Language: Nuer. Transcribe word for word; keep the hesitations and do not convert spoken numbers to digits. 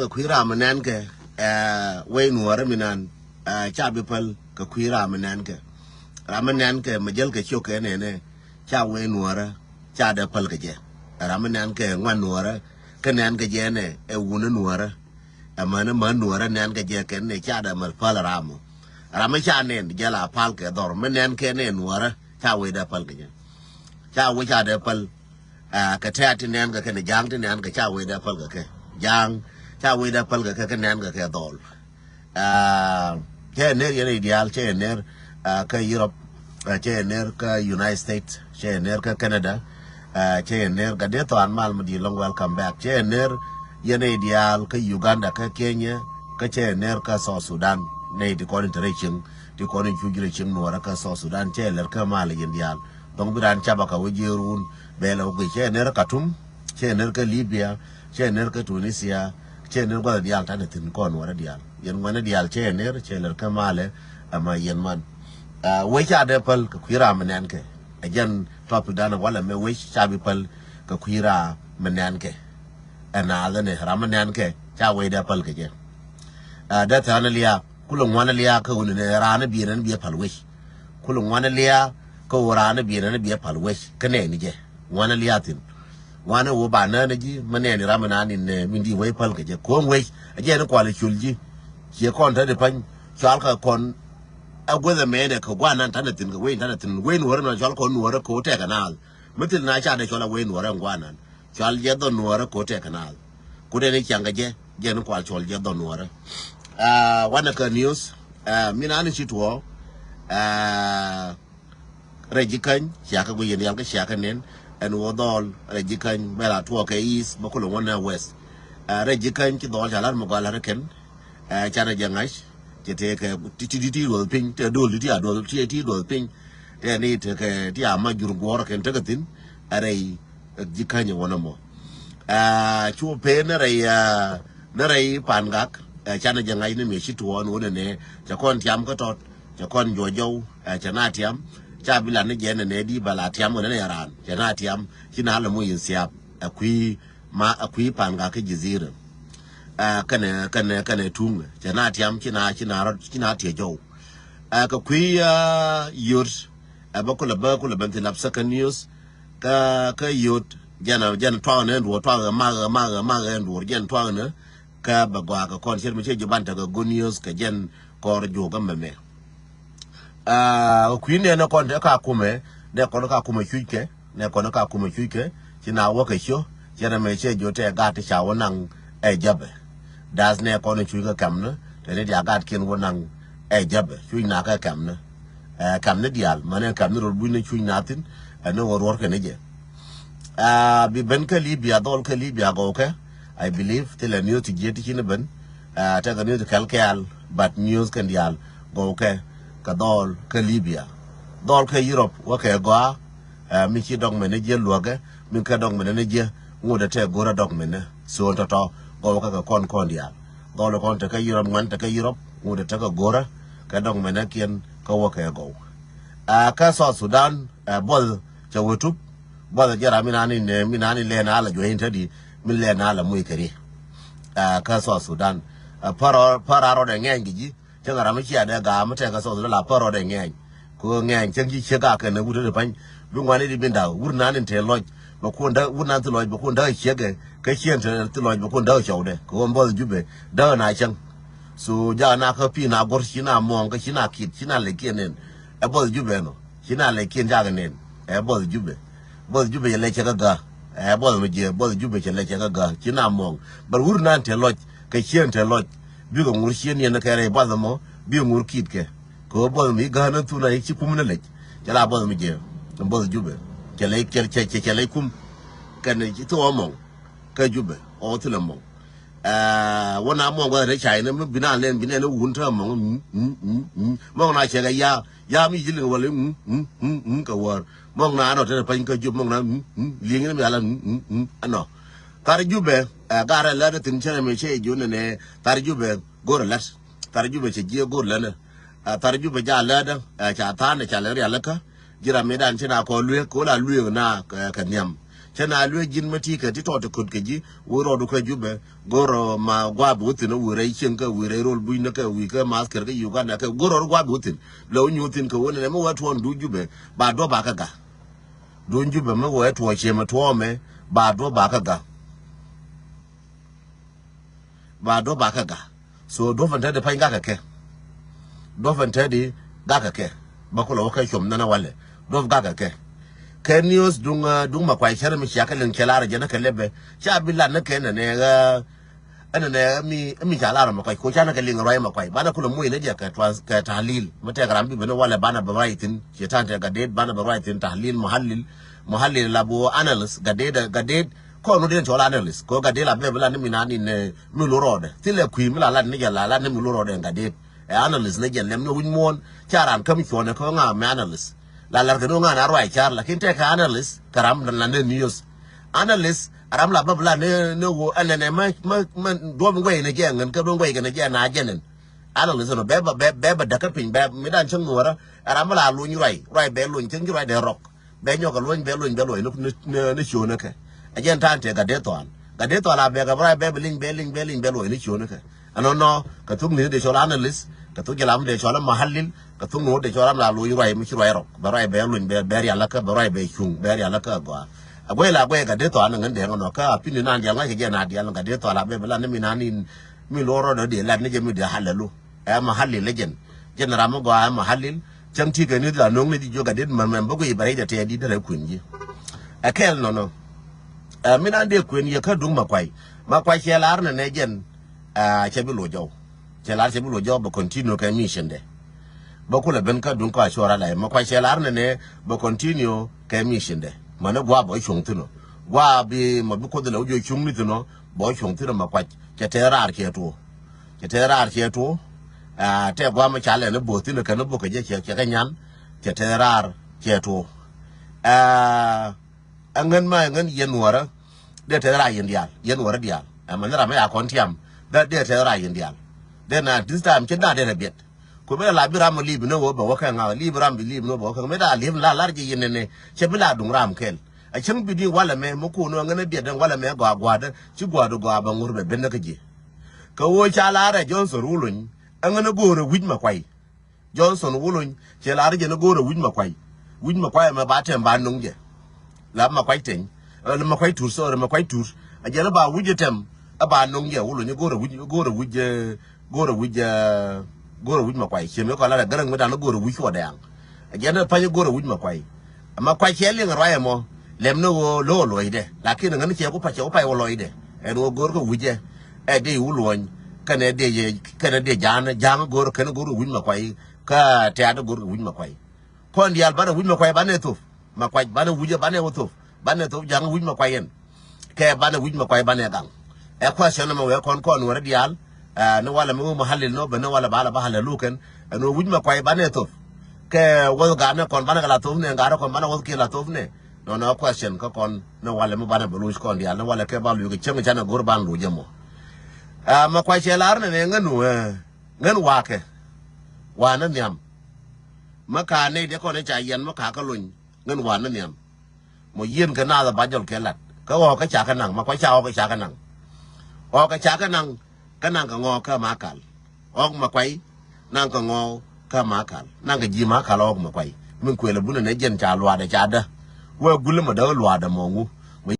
Kɛ kui̱ ram mi nɛn kɛ, eh, wec nuɔɔrä mi nan, eh, ca bi päl kɛ kui̱ ram mi nɛn kɛ. Ram mi nɛn kɛ mi jäl kɛ ciök kɛ nɛnɛ, ca wec nuɔɔrä, ca dee päl kɛ jɛ. Ram mi nɛn kɛ ŋuan nuɔɔrä, kä nɛn kɛ jɛ nɛ, ɛ wun nuɔɔrä. Ɛ män, män nuɔɔrä nɛn kɛ jɛ kɛn nɛ, ca dee mäl päl ram mɔ. Ram mi ca nɛn, jɛ la pal kɛ dhɔr, mi nɛn kɛ nɛ nuɔɔrä, ca wec dee päl kɛ jɛ. Ca wec ca dee päl. Ah, kɛ tɛ̈t ti nɛn kɛ kɛn ja̱a̱ŋ ti nɛn kɛ ca wecdɛ päl kɛ kɛ. Ja̱a̱ŋ ca wecdɛ päl kɛ kɛ, kɛ nɛn kɛ kɛ dhɔl. Ah, cɛ ner yɛn i̱ diaal, cɛ ner, ah, kä Europe, ah, cɛ ner kä United States, cɛ ner kä Canada, ah, cɛ ner kɛ dee thɔan mal mi di lɔŋ, welcome back. Cɛ ner yɛn i̱ diaal kä Uganda, kä Kenya, kä cɛ ner kä South Sudan. Nɛy ti kɔn in te rɛy cieŋ, ti kɔn in cuc rɛy cieŋ nuɔrä kä South Sudan, cɛ ler kä mal yɛn diaal. Dɔ̱ŋ bi raan caba kä wä jiëër wun bɛ lɛ wä guic. Cɛ ner kä Khartoum, cɛ ner kä Libya, cɛ ner kä Tunisia, cɛ ner gua̱th diaal tanɛ thi̱n kɔn wärä diaal. Yɛn ŋuɛnɛ diaal cɛ ner, cɛ ler kä malɛ, ama yɛn man. Ah, wec ca dee päl kɛ kui̱ ram mi nɛn kɛ. Ɛ jɛn topic dan walɛ mɛ, wec ca bi päl kɛ kui̱ ram mi nɛn kɛ. Ɛ naath ni ram mi nɛn kɛ, ca wec dee päl kɛ jɛ. Ah, dee thɛn liaak, kulɛ ŋuan liaak kä wun ni raan biɛ nɛn biɛ päl wec. Kulɛ ŋuan liaak kä wun raan biɛ nɛn biɛ päl wec. Kä nɛn ni jɛ. Ŋuan liaak thi̱n. Ŋuan wun ba nɛn ji̱, mi nɛn ram mi naan in, eh, min di wec päl kɛ jɛ. Ko̱ŋ wec, a jɛ ni kual cul ji̱. Ciɛ kɔn te di pany, cual kɛ kɔn, a guäth a mɛnɛ kɛ guanan tanɛ thi̱n kɛ wec tanɛ thi̱n. Wec nuɔrɛ nɔ cual kɔn nuɔrɛ kɛ wä tɛkɛ naath. Mi thil na ca dee cual a wec nuɔrɛ ŋuanan. Cual jɛ dhɔ nuɔrɛ kɛ wä tɛkɛ naath. Ku dee ni ciaŋ kɛ jɛ, jɛ ni kual cual jɛ dhɔ nuɔrɛ. Ah, wanɛ kɛ news, ah, mi naan in ci tuɔɔ, ah, Rɛy ji̱ käny, ciakä guic yɛn yal kä ciakä nen, ɛn wä dhɔl, rɛy ji̱ käny, bɛ la tuɔɔk kɛ east, bä kulɛ wä nɛ west. Ah, rɛy ji̱ käny, ci dhɔl ca lar mi gɔal lar kɛn, ah, canɛ jɛ ŋa̱c, ci tëë kɛ, ti, ti, ti, ti duɔth piny, tëë dol, ti, ti a duɔth, ti, ti duɔth piny, tëë ni tekɛ, ti a ma jur guɔr kɛn tekɛ thi̱n, a rɛy, ji̱ käny ɛ wä nɔmɔ. Ah, cu pee ni rɛy, ah, ni rɛy Pangak, eh, canɛ jɛ ŋa̱c ni mi ci tuɔɔn wä nɛ nɛ, cɛ kɔn tiam kä tɔt, cɛ kɔn juɔc jɔw, eh, cɛ na tiam, ca bi lat ni jɛ nɛ nɛ di bɛ la tiam wä nɛ nɛ raan, cɛ na tiam, ci na lɛ moc in thiap, ɛ kui̱ ma, ɛ kui̱ Pangak kä Jizira. Eh, kɛnɛ, kɛnɛ, kɛnɛ tuŋ, cɛ na tiam, ci na, ci na rɔt, ci na tiɛ jɔw. Eh, kɛ kui̱, ah, yot, eh, bä kulɛ, bä kulɛ ben thi lap second news, kä, kä yot, jɛn, jɛn tuaŋ ni ɛn duɔr, tuaŋ ɛ mak, ɛ mak, ɛ mak ɛn duɔr, jɛn tuaŋ ni, kä bɛ gɔaa kɛ kɔn ciet mi cɛ ji̱ ban tekɛ good news kɛ jɛn kɔr juɔk kä mɛmɛ. Ah, kui̱ nɛn ni kɔn te ka kumɛ, nɛ kɔn ka kumɛ cuc kɛ, nɛ kɔn ka kumɛ cuc kɛ, ci na wä kɛ cio, cɛ nɛ mɛ cɛ jiɔ tɛ gat ti ca wä naŋ ɛ jabɛ. Das nɛ kɔn cuc kɛ kɛm ni, tɛ ni dia gat kiɛn wä naŋ ɛ jabɛ, cuc na kɛ kɛm ni. Ɛ kɛm ni diaal, mɛ nɛ kɛm ni rot buc ni cuc na thin, ɛ ni wä ruɔr kɛ ni jɛ. Ah, bi ben kä Libya, dhɔl kä Libya gɔw kɛ, I believe, thilɛ news ti jiɛ ti ci ni ben. Ah, tekɛ news ti kɛl kɛɛl, but news kɛn diaal gɔw kɛ, kɛ dhɔl kä Libya. Dhɔl kä Europe, wä kɛ gɔaa, ah, mi ci dɔk mɛn ni jiɛ luäkɛ, mi kɛ dɔk mɛn ni jiɛ, ŋut ɛ tɛ go̱rä dɔk mɛn ni. Suon tɔtɔ, gɔw kɛ kɛ kɔn kɔn diaal. Dhɔl kɔn tekɛ Europe, ŋuan tekɛ Europe, ŋut ɛ tekɛ go̱rä, kɛ dɔk mɛn ni kiɛn, kä wä kɛ gɔw. Ah, kä South Sudan, ah, buɔth cɛ wä tup, buɔth jɛ ram mi nani nɛ, mi nani lɛ na la juɛ in te di, mi lɛ na la muy kɛ ri. Ah, kä South Sudan. Ah, pär rɔ, pär rɔ dɛ ŋɛny kɛ ji̱, cɛ ram mi cia dɛ gam mi tɛk kä South Sudan la pär rɔ dɛ ŋɛny. Kɛ ɣöö ŋɛny cäŋ ci ciek a kɛn wut te di pany. Bi ŋuan i̱ di bin da̱k, wut nani te lɔc, bɛ kun da̱k, wut nani te lɔc, bɛ kun da̱k ciek kɛ, kä cien te, te lɔc, bɛ kun da̱k cɔw dɛ. Kɛ ɣöö buɔth Jubɛ, da̱k na cäŋ. So, jak na kä pi̱i̱ na go̱r ci na muɔ̱ɔ̱ŋ kä ci na kit, ci na lɛ kiɛn nɛn. Ɛ buɔth Jubɛ nɔ. Ci na lɛ kiɛn jak nɛn. Ɛ buɔth Jubɛ. Buɔth Jubɛ cɛ lɛ cɛ kä ga̱. Ɛ buɔth mi jiɛ, buɔth Jubɛ cɛ lɛ cɛ kä ga̱. Ci na muɔ̱ɔ̱ŋ. Bɛ wur nan te lɔc, kɛ cien te lɔc. Bikɛ ŋur cien yɛn kɛ rɛy buɔth mɔ, bikɛ ŋur kit kɛ. Kɛ ɣöö buɔth mi ga̱ na thun a ci kum ni lɛc. Cɛ la buɔth mi jiɛ. Buɔth Jubɛ. Cɛ lɛ, cɛ, cɛ, cɛ, cɛ lɛ kum. Kɛn ci thok ɔ mɔŋ. Kä Jubɛ. Ɔ thilɛ mɔŋ. Ɛɛ, wä na mɔŋ wä rɛ cay ni mi bi na lɛn bi nɛn wun te mɔŋ, mm, mm, mm, mm. Mɔŋ na cɛ kɛ ya, ya mi ji̱ liŋ wä lɛ, mm, mm, mm, mm, kɛ wäär. Mɔŋ na nɔ te pany kä Jubɛ, mɔŋ na, mm, mm, liŋ ni mi ala, mm, mm, mm, ɛnɔ. Thar Jubɛ, ɛ, garɛ lɛ de thin cɛ mi cɛ ji̱ nɛ nɛ, thar Jubɛ go̱rɛ lät. Thar Jubɛ cɛ ji̱ go̱rɛ lät nɛ. Ɛ, thar Jubɛ ja lät de, ɛ, ca than, ca lɛ rial kä. Ji̱ ram mi dan ci na kɔ lueek, kɛ wä la lueek na, ɛ, kɛ nhiam. Cä na luee ji̱n mä ti kɛ ti tɔt ti köt kɛ ji̱ wä rɔɔdu kä Jubɛ. Go̱r ma gua̱a̱ bi wä thi̱n wä rɛy cieŋ kä wä rɛy rol bunyni kä wä kä mathkɛr kä Uganda kä go̱r rɔɔdu gua̱a̱ bi wä thi̱n. Lɛ wä nyuɔ̱th thi̱n kɛ wä nɛnɛ mi wä tuɔɔn duun Jubɛ ba duɔ̱p ba kä ga̱. Duun Jubɛ mi wä tuɔɔn ciemɛ tuɔɔmɛ ba duɔ̱p ba kä ga̱. Ba duɔ̱p ba kä ga̱. So duɔ̱p ɛn te di pa̱ny ga̱ kɛ kɛ. Duɔ̱p ɛn te di ga̱ kɛ kɛ. Ba kulɛ wä kɛ com nɛnɛ walɛ. Duɔ̱p ga̱ kɛ kɛ. Kɛ news duŋ, ah, duŋ ma kuay cɛrɛ mi cia kɛ liŋ cɛ lar jɛn kɛ lɛbɛ. Ca bi lat ni kɛ nɛnɛ, ah, ɛnɛnɛ mi, mi ca lar ma kuay ko ca ni kɛ liŋ ruay ma kuay. Banɛ kulɛ muc ni jɛ kɛ trans-, kɛ tahlil. Mi tɛk ram bi ben walɛ banɛ bɛ ruay thin. Ci tan tɛ gadet banɛ bɛ ruay thin tahlil muhallil. Muhallil la bo analyst gadet, gadet. Kɔn wä den cɔl analyst kɛ wä gat dee la bɛb la ni mi na ni nɛ mi lo rɔɔdɛ. Thilɛ kui̱ mi la lat ni jɛ la lat ni mi lo rɔɔdɛ gat dee. Ɛ analyst ni jɛ lɛm ni wi̱c muɔ̱ɔ̱n ca ran käm cuɔ̱nɛ kɛ ŋa mɛ analyst. La lar kɛ ni ŋa na ruac car lakin tɛk kɛ analyst kɛ ram la ni news. Analyst ram la bɛb la ni ni wo ɛnɛnɛ mɛ mɛ mɛ duɔm guɛy ni jɛ ŋän kɛ duɔm guɛy kɛ ni jɛ na jɛ nɛn. Analyst ni bɛ bɛ bɛ bɛ däkä piny bɛ mi dan cäŋ nuɔrä. Ram mi la luny ruac ruac bɛ luny cäŋ ci ruac dee rɔk. Bɛ nyɔk kɛ luɔ̱ny bɛ luɔ̱ny bɛ luɔ̱ny ni, ni, ni, ni ciöönä kɛ. Ɛ jɛn ta̱a̱n tëë gat dee thɔan. Gat dee thɔan a bɛ kɛ bɛ ruac bɛ bi liŋ bɛ liŋ bɛ liŋ bɛ luɔ̱ny ni ciöönä kɛ. Ɛnɔnɔ kɛ thuk ni dee cɔl analyst kɛ thuk jɛ lam dee cɔl mahalil kɛ thuk ni dee cɔl ram la luɔ̱ny ruac mi ci ruac rɔk bɛ ruac bɛ luɔ̱ny bɛ bɛ rial kä bɛ ruac bɛ cuŋ bɛ rial kä gɔaa. Ɛ guɛy la guɛy gat dee thɔan ni ŋän dee ŋän nɔ kä a pini nan dial ŋa̱c kɛ jɛ na dial gat dee thɔan la bɛ bi la ni mi nan ni mi luɔr rɔdɔ dee lat ni jɛ mi dee halɛlu. Ɛ mahalil ɛ jɛn. Jɛn ram mi gɔaa ɛ mahalil. Cäŋ ti kɛ ni la no̱ŋ ni ji̱ jiök a dit mɛmɛ bä guiy bɛ rɛy dɛ tɛɛ dit dɛ rɛ kuën ji̱. Ɛ kɛɛl nɔnɔ. Ɛ min an dee kuën yɛ kä duŋ ma kuay. Ma kuay cɛ lar nɛ nɛ jɛn. Ɛ cɛ bi lo jɔw. Cɛ lar cɛ bi lo jɔw bɛ continue kɛ mission dɛ. Bä kulɛ ben kä duŋ kɔ a cuɔr a lay ma kuay cɛ lar nɛ nɛ bɛ continue kɛ mission dɛ. Ma ni gua̱a̱ bɛ cuŋ thin ɔ. Gua̱a̱ bi ma bi kuoth lɛ wä jiɔ cuŋ ni thin ɔ bɛ cuŋ thin ɔ ma kuay. Cɛ tɛɛ raar cɛ tuɔ. Cɛ tɛth raar cɛ tuɔ. Aa, tɛ guam ca lɛ ni bo̱o̱th thin kɛn bok kɛ jɛ cɛ cɛ kɛ nyan. Cɛ tɛth raar cɛ tuɔ. Aa, ɛŋän ma ɛŋän yɛn nuɔrä. Dee tɛth raar yɛn diaal yɛn nuɔrä diaal. Ɛmɛ ni ram ya kɔn tiam. Dee dee tɛth raar yɛn diaal. Dee na this time cɛ na dee rɛ biɛt. Ku mi la bi ram li̱i̱p ni wä bɛ wä kɛ ŋa̱ li̱i̱p ram bi li̱i̱p ni wä bɛ wä kɛ mi da li̱i̱p la lar jɛ yɛn nɛnɛ. Cɛ bi la duŋ ram kɛl. A cäŋ bi di walɛ mɛ mi kun wä ŋän biɛt dee walɛ mɛ gɔaa gua̱a̱dä. Ci gua̱a̱dä gɔaa bɛ ŋur bɛ ben ni kä ji̱. Kɛ ɣöö ca laarɛ Johnson Wulony, ɛŋän ɛ go̱o̱rɛ wi̱c ma kuay. Johnson Wulony cɛ laarɛ jɛn ɛ go̱o̱rɛ wi̱c ma kuay. Wi̱c ma kuay ɛmɛ ba tɛm ba no̱ŋ jɛ. La ma kuay teny. Ɛ, ma kuay tur, sorry, ma kuay tur. Ɛ jɛn ɛ ba wi̱c ɛ tɛm, ɛ ba no̱ŋ jɛ Wulony ɛ go̱o̱rɛ wi̱c, ɛ go̱o̱rɛ wi̱c, ɛ, go̱o̱rɛ wi̱c, ɛ, go̱o̱rɛ wi̱c ma kuay. Ciɛ mi kɔn laarɛ Gäräŋ mi dan ɛ go̱o̱rɛ wi̱c cuɔdɛ aŋ. Ɛ jɛn ɛ pa̱ny ɛ go̱o̱rɛ wi̱c ma kuay. Ɛmɛ kuac cɛ liŋ ruac ɛmɔ lɛm ni ɣöö lo̱o̱ luɔcdɛ. Lakin ŋäni cɛ ku pac cɛ ku pac wä lɔcdɛ. Ɛn ɣöö go̱o̱r kä wi̱cɛ. Ɛ dee wä luɔny kɛnɛ dee jɛ kɛnɛ dee ja̱a̱n ja̱a̱ŋ go̱o̱r kɛn go̱o̱r kɛ wi̱c ma kuac. Kä tɛ̈t go̱o̱r kɛ wi̱c ma kuac. Kɔn diaal banɛ wi̱c ma kuac banɛ thop. Ma kuac banɛ wi̱cɛ banɛ wä thop. Banɛ thop ja̱a̱ŋ wi̱c ma kuac ɛn. Kɛ banɛ wi̱c ma kuac banɛ gaŋ. Ɛ question ɛmɛ wee kɔn kɔn wärä diaal. Ɛ ni walɛ mi wä mahalil nɔ bɛ ni walɛ ba la ba halɛ lukɛn. Ɛn wä wi̱c ma kuac banɛ thop. Kɛ wäth ga̱a̱n ni kɔn banɛ kɛ la thop ni ga̱a̱n ni kɔn banɛ wäth kiɛ la thop ni. Nɔnɔ question kä kɔn ni walɛ mi banɛ bɛ luc kɔn diaal ni walɛ kɛ ba luc kɛ cäŋ canɛ go̱r ban luc ɛmɔ. Ɛ ma kuac cɛ lar ni ni ŋän wee ŋän wakɛ. Wa ni nhiam. Ma ka nɛy dee kɔn i̱ ca yɛn ma ka kä lony. Ŋän wa ni nhiam. Mɔ yieen kɛ naath ɛ ba jɔl kɛ lat kä ɣɔɔk kä ca kɛ naŋ ma kuac ca ɣɔɔk kä ca kɛ naŋ. Ɣɔɔk kä ca kɛ naŋ kä naŋ kɛ ŋɔɔk kä ma kal. Ɣɔɔk ma kuac naŋ kɛ ŋɔɔk kä ma kal naŋ kɛ ji̱ ma kal ɣɔɔk ma kuac. Min kuël ɛ bunɛ nɛ jiɛn ca luaadɛ ca dä. Wee gulä ma däk luaadɛ mɔ ŋu.